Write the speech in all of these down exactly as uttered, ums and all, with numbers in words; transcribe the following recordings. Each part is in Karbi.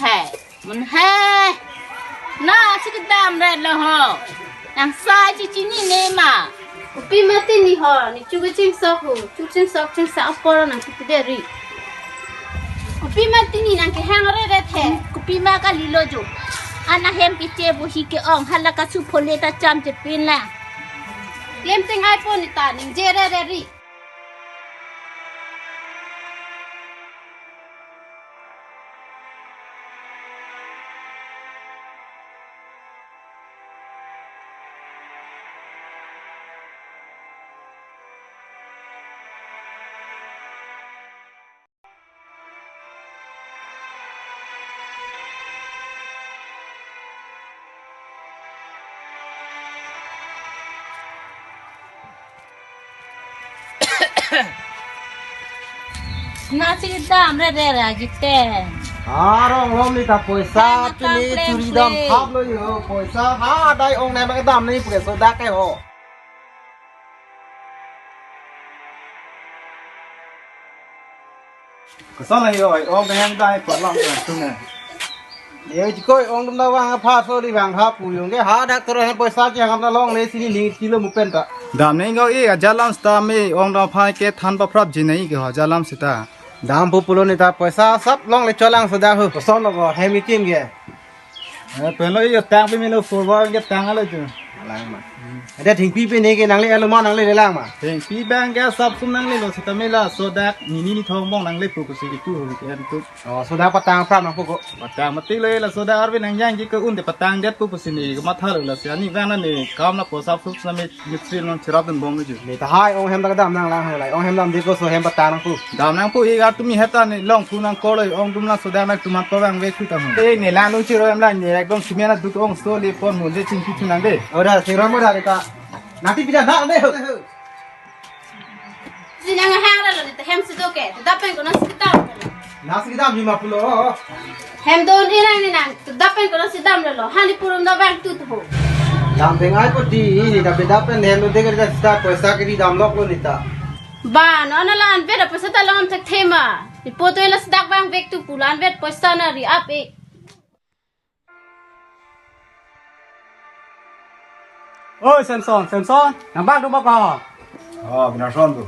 Hai, mun hai. Na, si kedam ret lo ho. Nang sai si chinine ma. Kopi mati ni ho, ne chu kachingsok ho, chu chingsok chingsa apor nang kopi deri. Kopi mati ni nang kehang ret ret he. Kopi ma kalilo jo. Ana hem keche bo hi ke-ong, hala kasu phole ta cham chepin la. Klem tengai po ne ta, ningje ret ret ri. Na si dam re re ra jite. Arong lom ni ta poisa. Hai, pini matam churi dam pleng pleng. Thap lo yo poisa. Ha, dai ong ne ma dam ni poisa dak ke ho. Koson ahi oi, ong kehang dai palang kan tu ne. Ye jikoi ong dum da vang apha so di vang ha pu yung ke ha dak toro he poisa ji hangam na longle sini ni kilo mupen ta. Dam ne ngo i ajalam sta me ong dam phai ke than pa phrap ji ne ke ho ajalam sita. Dam pu pulo ni ta poisa sap longle cholang so da hu. Koson lo go he meeting ke. Eh, pelo iyo tang pi milo four ba ke tang alo ju. Lang ma. Ada thingpi pi ne ke nangle alo ma nangle le lang ma. Thingpi bang ke sap sum nangle lo sita mela so dak ni ni ni thong mong nangle pu pu si tu ho ke an tu. Oh, so dak patang pram nang pu ko. Patang mati le la so dak arve nang yang ji ke un de patang det pu pu si ni ko matha lo la si ani vang na ni kam na po sap sum na me Mitri non cherap dun bom ju. Ne ta hai ong hem ta kedam nang lang hai lai. Ong hem dam di ko so hem patang nang pu. Dam nang pu i gar tumi heta ne long pu nang ko loi ong dum nang so dam nang tuman pa vang ve thu ta hum. Eh ne lang nung chiro hem lang ne ekdom simi na duk ong so le pon mun je ching pi thu nang de. Ora sing ram ora ka. Nati pida na de. Si nang hang ra lo ne ta hem si do ke. Ta pen ko nang si ta. Nasi kedam ni ma pulo. Hem don inang ni nang, tu dapen kono si dam lo lo, hani purum da bang tu tu ho. Dam deng ai ko di, ni da be dapen hem lo deng da sta poisa ke di dam lok lo ni ta. Ba, no na la anvet poisa ta lom thek thema. Ni po to la sdak bang vek tu pu la anvet poisa na ri ap e. Oi, Samson, Samson, nang bang do ba ko? Oh, bina son tu.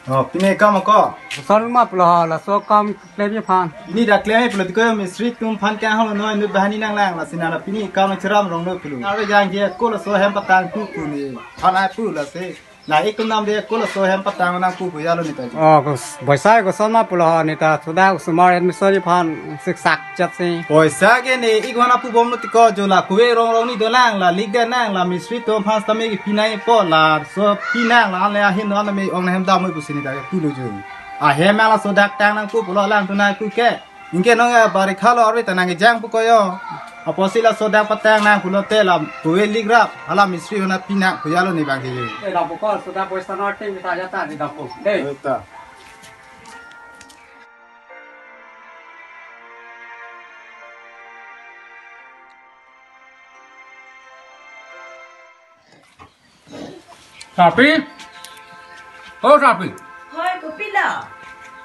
Oh, pini kam ko? Son ma pulo ha, laso kam klem aphan. Pini dak klem pulo tiko Mitri atum aphan ke holo noi nu bahani nang lang la sina la pini kam cheram rong noi pulo. Are yang je ko laso hem patang tu tu ni. Phan ai pu la se. Na ik tum nam de ko laso hem patang nang pu pu ya lo ni ta. Oh, kos, boisai koson ma pulo ha ni ta suda sumar admission aphan siksak chat si. Poisa ke ne ik wana pu bom lo tiko jo la kuwe rong rong ni do lang la lik de nang la Mitri atum aphan sta me ki pinai po la so pinang la le ahin no me ong na hem dam mo pu si ni ta ke pu lo jo. A hem la so dak tang nang pu pu lo lang tu nai pu ke. Ingke nong ya bari khalo arve ta nang jang pu ko yo. Apo si la so dak patang nang pu lo te la kuwe lik rap hala Mitri hona pinang pu ya lo ni bang ke jo. Eh, dam pu ko so dak poisa no te mi ta ya ta ni dam pu. Dei. Eh, ta. Sarpi? Oh, Sarpi. Hoi, kopi lo?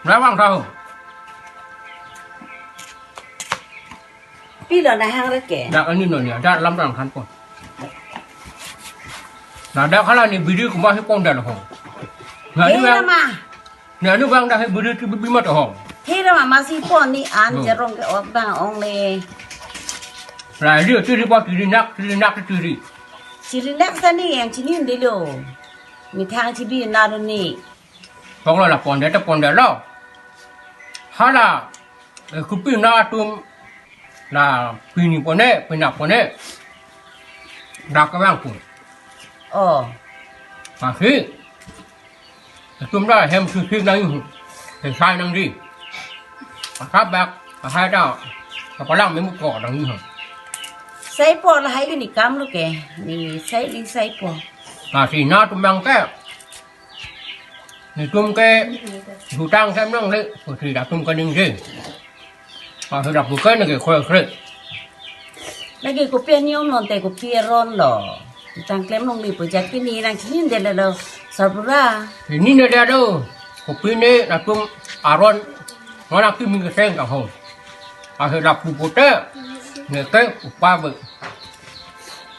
Rawang tahu. Pilo na hang reke. Dak ani no ni, dak lam rang kan po. Na dak hala ni biri kuma hi pon dan ho. Na ni Hei bang, nama. Na ni bang dak hi biri ki bibi mat ho. Hei nama masi pon ni an Hmm. jerong ke ot bang ong le. Ra ri tu ri po tu ri nak, tu ri nak tu ri. Chiri nak sa ni yang chini ndilo. Mithang chibi na ro ni. Poklo la pon de ta pon de lo. Hala, eh, kopi na atum la pini pone, pina pone. Dak kawang pu. Oh. Pasi. Atum da hem susi nang hu. Hem sai nang di. Akap bak, ahai da. Kapalang memu ko nang hu. Sai po la hai ni kam lo ke. Ni sai ni sai po. Pasi na atum bang ke. Netum ke jutang sem nang le, putri datum ke ningje. Pasi dapu ke ningje koi kre. Lagi kopi aniom non te kopi aron lo. Jutang klem long li pu jat pini nang chini de lo. Sapura. Ini ne dia do. Kopi ne datum aron. Mana ki ming keseng ka ho. Ahe lapu pote, neke upa be.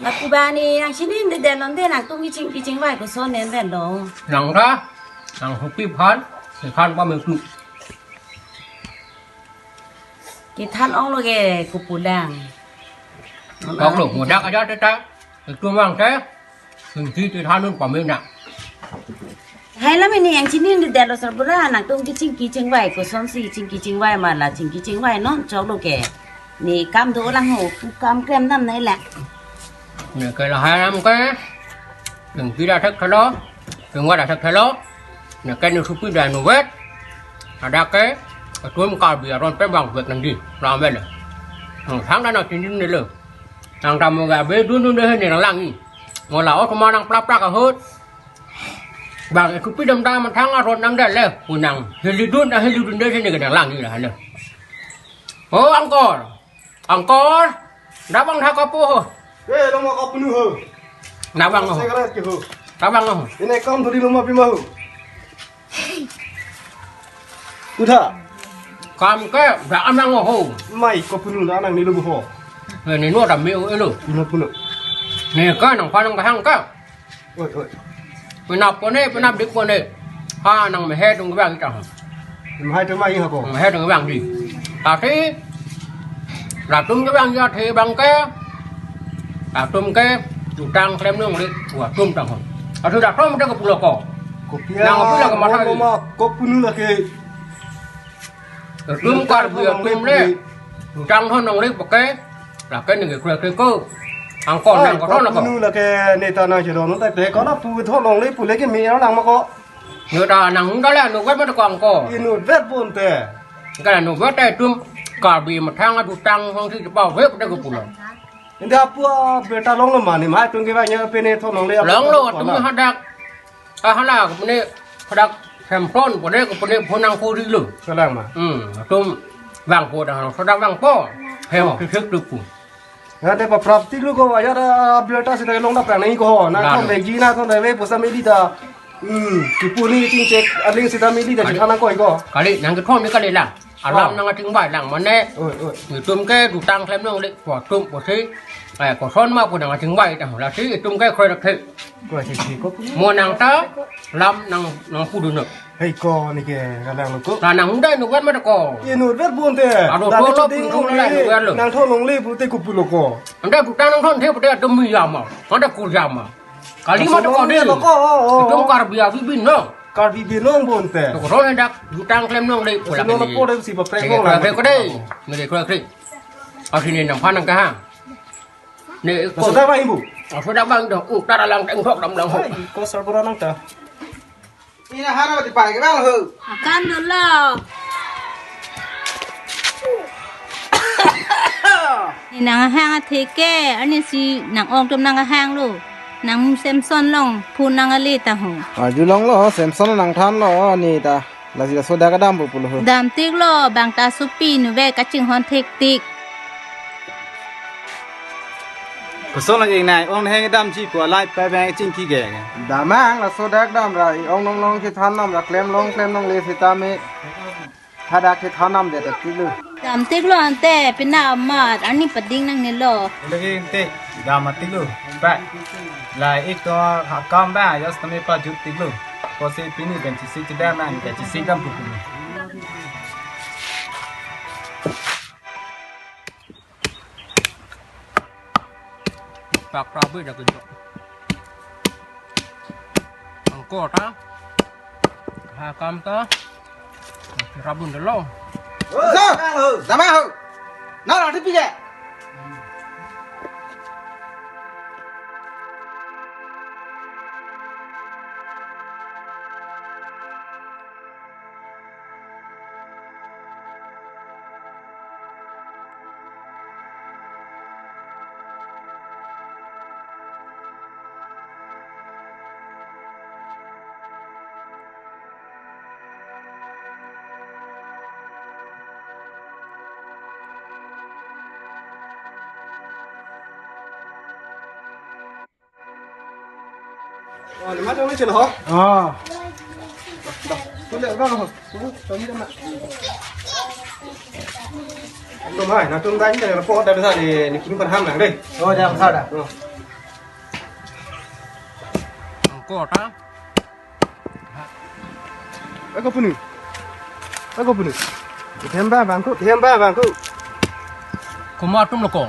Lapu ba ne nangchinine det lonte, nangtum keching kechingvai koson ne detlo? Nang ta, nang hopi phan, phan pa me tu. Kethan onglo ke kopulang. Koklo, mudak aja teta. Itum vang te, singki ti thanun pamina. Hai la mini nangchinine detlo sarbura, nangtum keching kechingvai kosonsi ching kechingvai ma la ching kechingvai non choklo ke. Ne kam dolang ho, kam klem dam nai la. Neke lahai lam ke, singki da thek thelo, singvai da thek thelo. Neke ne supi da nuvet. Ada ke, atum Karbi aron pe bang vet nangdi, lam vet le. Nang thang da nangchinine le. Nang tamu ga be dundun de ne nang langi. Mo la o koma nang plap plap ahut. Bang e kopi dam dam thang aron nang dale. Pu nang hilidun, ah, hilidun de ne nang langi la le. O angkor. Angkor. Dabang tha kapu ho. Eh, lo ma kapunu ho. Dabang ho. Saya kira ke ho. Dabang ho. Ini kam duri lo ma pima ho. Utha. Kam ke da anang ho. Mai ko punu da anang ni lo ho. Ne ni no da me o elo. Punu punu. Ne ka nang panang kahang ka. Oi oi. Penap pone, penap dik pone. Ha nang mehe dung bang ta. Mahai tu mai ha ko. Mehe dung bang di. Tapi latum ke bang ya the bang ke. Latum ke jutang klem nong le wa tum tang ho. Atu da tom de ke pulo ko. Kopia. Nang pula ke mata. Mo ma ko punu la ke. Tum Karbi atum le. Jutang thon nong le pake. La ke ningke kre kre ko. Angkor nang ko thon ko. Punu la ke ne ta nang jero no ta pe ko na pu thon nong le pu le ke me nang ma ko. Ne ta nang da le no vet ma ko angkor. Inut vet bonte. Ka no vet ta tum Karbi mathang jutang hong si pa vet ta ko pulo. Inda pu a beta longlo mani ma tum ke ba nya pe ne thon nong le. Longlo tum hadak. Ah, hala, pune hadak Samson, pune, pune phonang kori lo. Salang ma. Hmm, atum vangpo dah, sadak vangpo. Hem, oh, kisik tu pu. Ya, de pa prapti lo ko, ya da berta sita long da pang nai ko, na, nah, ko lo. Meji na ko na ve posa meli ta. Hmm, kipuni ting cek, aling sita meli ta. Kali. Chithana ko ko. Kali, nang kethom ni kali la. Alam, oh, nang ating bai lang mane. Oi, oi. Itum ke jutang klem nong le, po tum po si. Eh, koson ma pu nang ating bai ta. La si itum ke kre kre. Kre si si ko. Mo nang ta, lam nang, nang pudu no. Hei ko ni ke, kalang lo ko. La nang dai no wan ma ko. Ye no wer bonte. Ado la to lo ding pun nong la le, no wer lo. Nang thon nong le pute ko pulo ko. Anda jutang nang thon the pute demi ya ma. Anda kurja ma. Kali ma to ko de. Ko, oh, oh. Itum Karbi abi bin no. Karbi bin nong bonte. To ko dak jutang klem nong de pulang. Sino na ko de si ba prek nong la. Kre ko de. Ngede kre kre. Asini nang panang ka ha. Ne ko. Sudah ba ibu. Sudah bang do. Utara lang teng thok dam lang ho. Hai, ko sarbura nang ta. Ina hara ba di pai ke bang ho. Akan dolo. Ne nang hang athe ke, ani si nang ong tum nang hang lo. Nang Samson long, phu nang ale ta ho. Arjulonglo, Samson nang thanlo, ani ta. Lasi laso dak kedam pu pulo ho. Dam tik lo, bang ta supi nu ve kachinghon thektik. Koson lagi nai, ong heng dam chi pu alai pa bang chingki ke. Damang laso dak dam ra, ong nong long si than nam ra, klem long klem nong le sitame. Hadak ke thanam de ta tilo. Dam tik lo ante, pina amat, ani pading nangne lo. Lagi ante, dam tik lo. Pa. Lai ik to ha kam ba, yas tame pa jut tik lo. Ko si pini ben chisi chedam nang, ka chisi dam pu pu. Pak prabu dah kejok. Angkor ta. Ha kam ta. Rabun dolo. Ho, ho, dama ho. Na, na, di pije. Oh, lima tahun aja loh. Ah. Dah, boleh bang. Tuh, kami dah nak. Tum hai, nangtum dai ni, report da bisa di, ni kini perham nang deh. Oh, jam sa da. Oh. Angko ta. Ako punu. Ako punu. Themba bangku, themba bangku. Komat atum lo ko?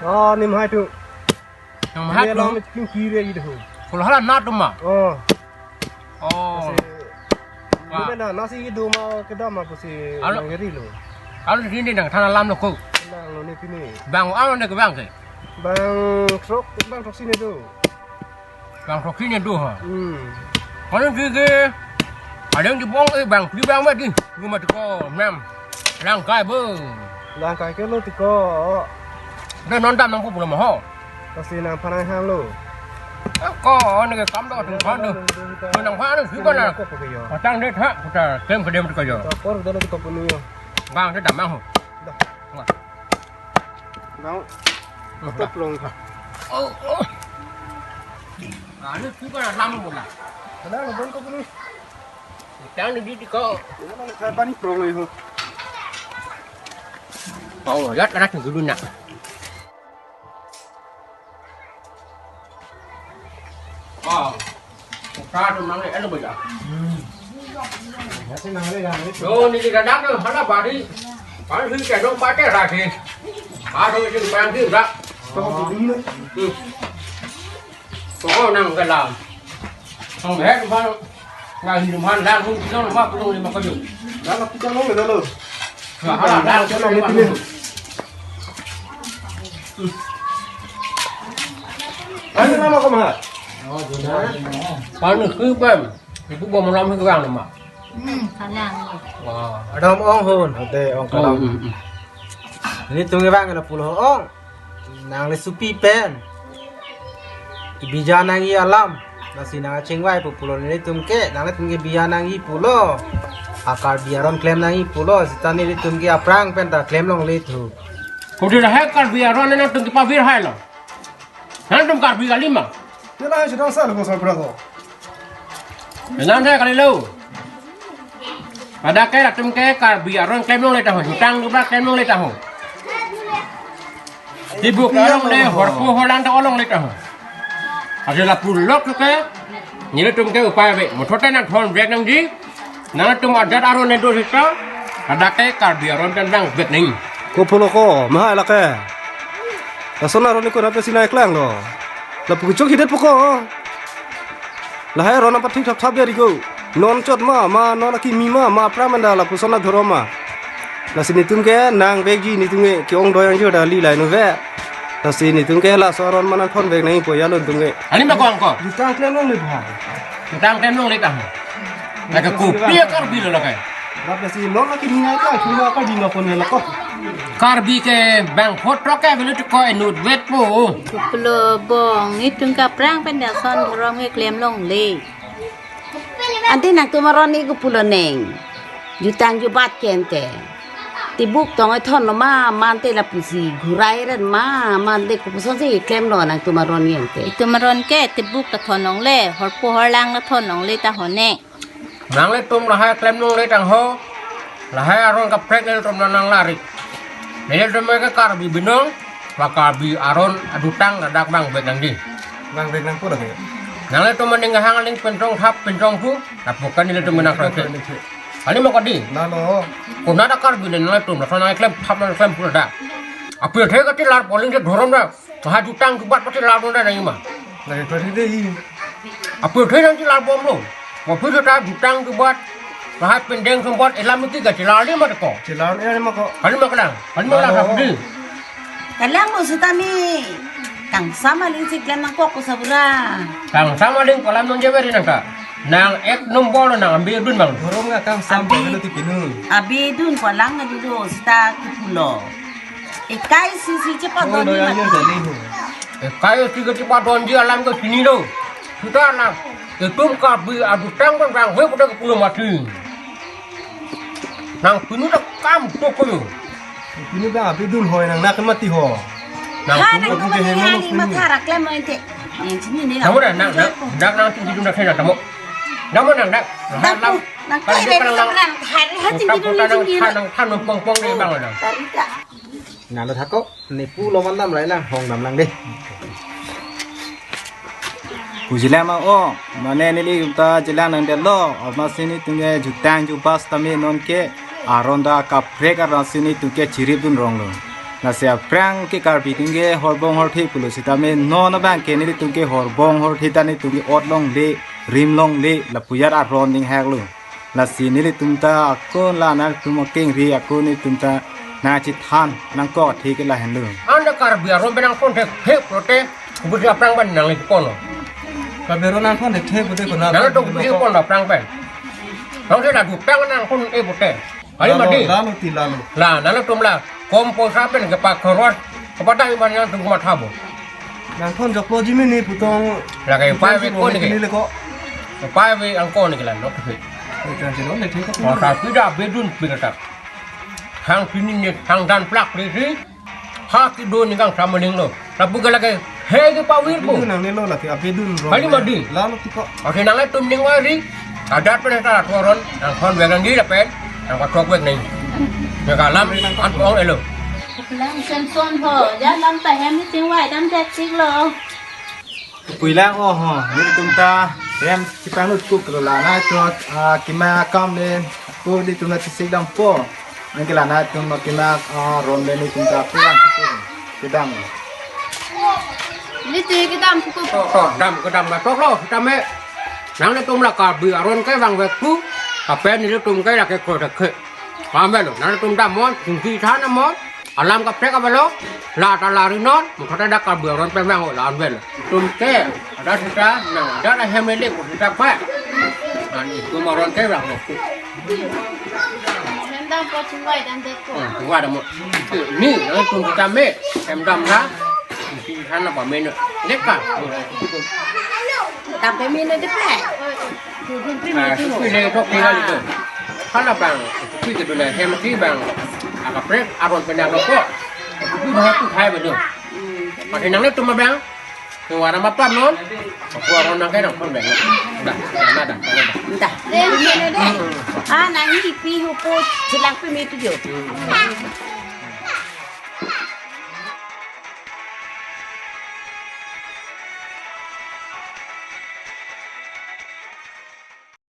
Oh, nim hai tu. Yang mahat ini lo. Alam itu kiri gitu. Kalau hala nat ma. Oh. Oh. Wah. Ini na nasi itu ma kedam apa sih? Alo. Nang geri lo. Alo di sini nangthan alam lo ko. Nang lo ni pini. Bang alo ni ke bang ke? Bang trok, bang trok sini tu. Bang trok sini tu ha. Hmm. Kalau di ke ada yang dibong eh bang, di bang badi. Rumah tu ko, nam. Langkai bo. Langkai ke lo tiko. Dah nonton nang pulo mo ho. Pasti nang panai hang lo. Eh, ko ni ke kam do tung kan do. Ko nang pa ni si ko na. Ko ke yo. Patang det ha, putar kem kedem ko yo. Ko ko dolo ko punu yo. Bang de damang ho. Dah. Wah. Bang. Oh, dah. Top long ha. Oh, oh. Ani si ko na lam mo na. Kenal lo bang ko punu. Tang di di ko. Ini kan saya panik prong lo yo. Pau lo yat anak dulu nak. Wow. Ka tu mang le alo baja. Hmm. Ya sih nang le ya. Yo ni di dadak tu hala bari. Kan hui ke dong bate rasi. Aduh itu payang di rak. Kau di sini. Hmm. Ko nang ke lam. Nang he man. Nang hi man lang hu jong ma pulong lima kayu. Nang pi jong lo lo. Nang hala lang jong lima kayu. Ano nama ko ma? Panu ku bam. Ibu bom lam ke bang nama. Hmm, kalang. Wah. Adam ong hon. Ade ong kalang. Hmm, hmm, hmm. Nelitum ke bang na pulo ong. Nang le supi pen. Bija nangji alam. Lasi nang chingvai pu pulo nelitum ke, nang le tum ke bija nangji pulo. A Karbi aron klem nangji pulo, seta nelitum ke aphrang pen ta klem longle thu. Kodi lahai Karbi aron nangtum ke pavir hai lo. Nangtum Karbi kali ma. Dia lahai sedang sal ko sal berapa? Nang saya kali lo. Pada ke latum ke Karbi aron klem longle ta ho, jutang jubra klem longle ta ho. Tibuk aron le horpo horlang ta longle ta ho. Ase lapu lok ke, nelitum ke upai ave. Mothote nangthon vek nangji, nangtum adat aron ne do sita, pada ke Karbi aron kan vang vek nangji. Ko pulo ko, mahai lake. Lason aron ni ko rape sinai klang lo. Lapu chok hidet poko. Lahai aron apa thik thap thap deri ko. Non chot ma, ma non akimi ma, ma aphrang manda lapuson adhorom ma. Lasi nelitum ke nangvekji nelitum ke ke-ong doyang jo dali lai no ve. Lasi nelitum ke laso aron ma nangthon vek nangpo ya lo nelitum ke. Ani ma ko angko? Jutang klem longle bhai. Jutang klem longle ta. Lake kopi ya Karbi lo lake. Rape si non akimi nai ka, cuma Karbi ma pon ya lako. Karbi ke bang phot rok ke belu ko inut vet po. Pulo bong, itum ke aphrang pen lason adhorom ke klem longle. Ante nangtum aron ni ko pulo neng. Jutang jubat ke ante. Tibuk tong ethon lo ma, ma ante lapusi ghurai ren ma, ma ante kopuson si klem lo nangtum aron ni ante. Itum aron ke tibuk ta thon longle, horpo horlang ta thon longle ta ho neng. Nanglitum lahai klem longle tang ho. Lahai aron kaprek nelitum nang nang larik. Nelitum ke Karbi binong, ba Karbi aron adutang ladak vang vek nangji. Vang vek nang pura ke. Nanglitum maning hang aling pentong thap pentong pu, lapu kan nelitum nang kroke. Ani ma kodi? Nalo. Kona da Karbi nang nangtum, lason nang klem thap nang klem pura da. Aphi the kati lar poling the dhorom da. Lahai jutang jubat pati lar bom da nangji ma. Lahai pati dei. Aphi the nangji lar bom lo. Aphi the ta jutang jubat. Lahai pendeng jubat elam iti ga chelar ni ma ko. Chelar ni ma ko. Kali ma kelang. Kali ma kelang. Halo. Hapdi. Kalang lo seta ni. Kangsam aling si klem nangkok ko sabura. Kangsam aling kolam nang jaweri nangka. Nang ek nombor nang ambi dun bang. Dhorom nang kangsam. Ambi. Bang lo tipinu. Ambi dun kolang nang dulu seta kipulo. Ekai isi si chepadon. Oh, lo yang ni mati. Ekai isi ke chepadon ji alam ke sini lo. Sudah na. Itum Karbi adutang kan bang hoi pada ke pulo mati. Nangpinu ta kam tok ko lo. Pinu bang ambi dun hoi nang nak mati ho. Nang ha, pinu nang ke hemo lo pinu. Matha ra klem mo ente. Yang sini ni. Nang mo nang, nang, nang, nang tinggi dun nak saya tamo. Nang mo nang, nang. Nang pu, nang koi bek nang, nang, hari ha tinggi dun nang, nang than nang pong pong ni bang nang. Tari ta. Nalo thakko, ne pulo mandam lai lang, hong dam lang dei. Pujilang ma o, mane nelitum ta jilang nangdetlo, amatsi netum ke jutang jubat tame non ke aron ta kaprek aron si netum ke chirip dun ronglo. Lasi aphrang ke Karbi atum ke horbong horthe pulo sitame non abang ke nelitum ke horbong horthe ta netum ke ot longle, rim longle, lapu ajat aron ninghaklo. Lasi nelitum ta ako la nangtum akengri ako netum ta nangchethan nangkok athe ke lahenlo. Anda Karbi aron pen nangpon thekthe pulote, kubus aphrang pen nangli ponlo. Karbi aron nangpon thekthe pulote kona. Nangtum kubus pon aphrang pen. Nangtum la jutang nangpon-e pulote. Kali lalo, mati. Lalo ti lalo. La, nangtum la. Kom poisa pen kepakhoros. Kepada iman nangtum kematha bo. Nangthon joklo jimini putong. Lake pai ve ko neke. Neke ko. Pai ve angko neke la nok. Ikan silo ne thik. Masa pida bedun pida tak. Hang pini ne hang dan plak le si. Ha kedo ni kang sama ning lo. Lapu ke lake he ke pawir ko. Bedun nangne lo lake abedun rong. Kali mati. Lalo ti ko. Oke, nanglitum ning wari. Adat pen ta atoron, nangthon vek nangji lapen, nangpathok vek nang. Neke alam an ong-elo. Lang Samson ho, ja lam ta hem ni chingvai dam det chiklo. Pulang o ho, netum ta hem chipanglut kuk lo la nangtum, ah, kima akam le, ko netum ta chesik dampo. Neke la nangtum kima, ah, aron le netum ta pulang kuk. Kedam. Nelitum kedam kuk. To, to, dam kedam la toklo, sitame. Nanglitum la Karbi aron kevang vek pu, apen nelitum ke lake ko thekthe. Pame lo, nangtum damnon, sungki than damnon, alam kaprek avelo, la ta lari non, mukha ta dak Karbi aron pen vang o la anvelo. Tum ke, ada sita, nang, ada la hem ele, ko sita pa. Nangtum aron kevang vek pu. Hem dampo chingvai dam det ko. Hmm, chingvai damnon. Ni, nangtum sitame, hem dam la, sungki than la pame no. Neka. Dam pame no dei pe. Ah, sungki le tok tinggal itu. Hala bang, sungki itu na hem si bang. Akaprek aron pen nangkok. Sungki bang tu khai betul. Pake nanglitum abang. Ke warna apa non? Aku aron nangke nangpon bang. Dah, dah, dah, dah. Dah. Deh, deh, deh. Ah, nang ini pi hupu silang pi mitu jo.